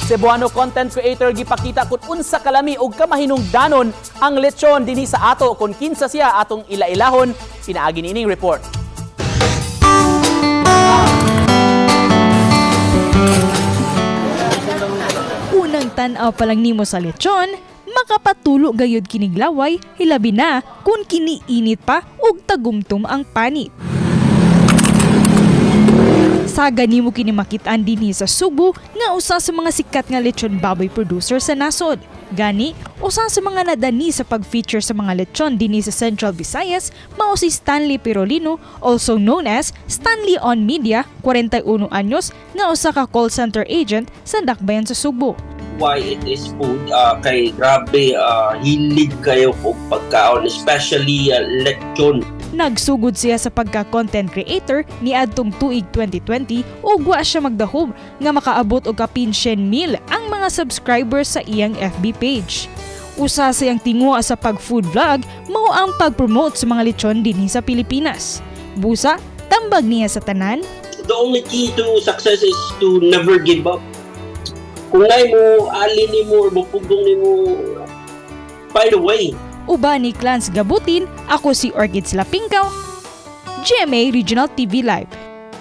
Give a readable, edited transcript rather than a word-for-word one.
Cebuano content creator gipakita kung unsa kalami og kamahinungdanon ang lechon dinhi sa ato. Kung kinsa siya, atong ila-ilahon pinaagi niining report. Unang tan-aw pa lang nimo sa lechon, makapatulo gayud kinig laway, hilabi na kung kiniinit pa ug tagumtum ang panit. Saga nimo kini makit-an dinhi sa Sugbo nga usa sa mga sikat nga lechon baboy producer sa nasod. Gani, usa sa mga nadani sa pag-feature sa mga lechon dinhi sa Central Visayas mao si Stanley Perolino, also known as Stanley on Media, 41 anyos, nga usa ka call center agent sa Dakbayan sa Sugbo. Why it is food, kay grabe, hilig kayo og pagkaon, especially lechon. Nagsugod siya sa pagka-content creator niadtong tuig 2020 ug wa siya magdahom nga makaabot og kapin 100,000 ang mga subscribers sa iyang FB page. Usa sa iyang tinguha sa pag-food vlog mao ang pag-promote sa mga lechon dinhi sa Pilipinas. Busa, tambag niya sa tanan The only key to success is to never give up. Kung naay mo ali nimo or mupugong nimo, find a way. Uban ni Clans Gabutin, ako si Orchids Lapingkaw, GMA Regional TV Live.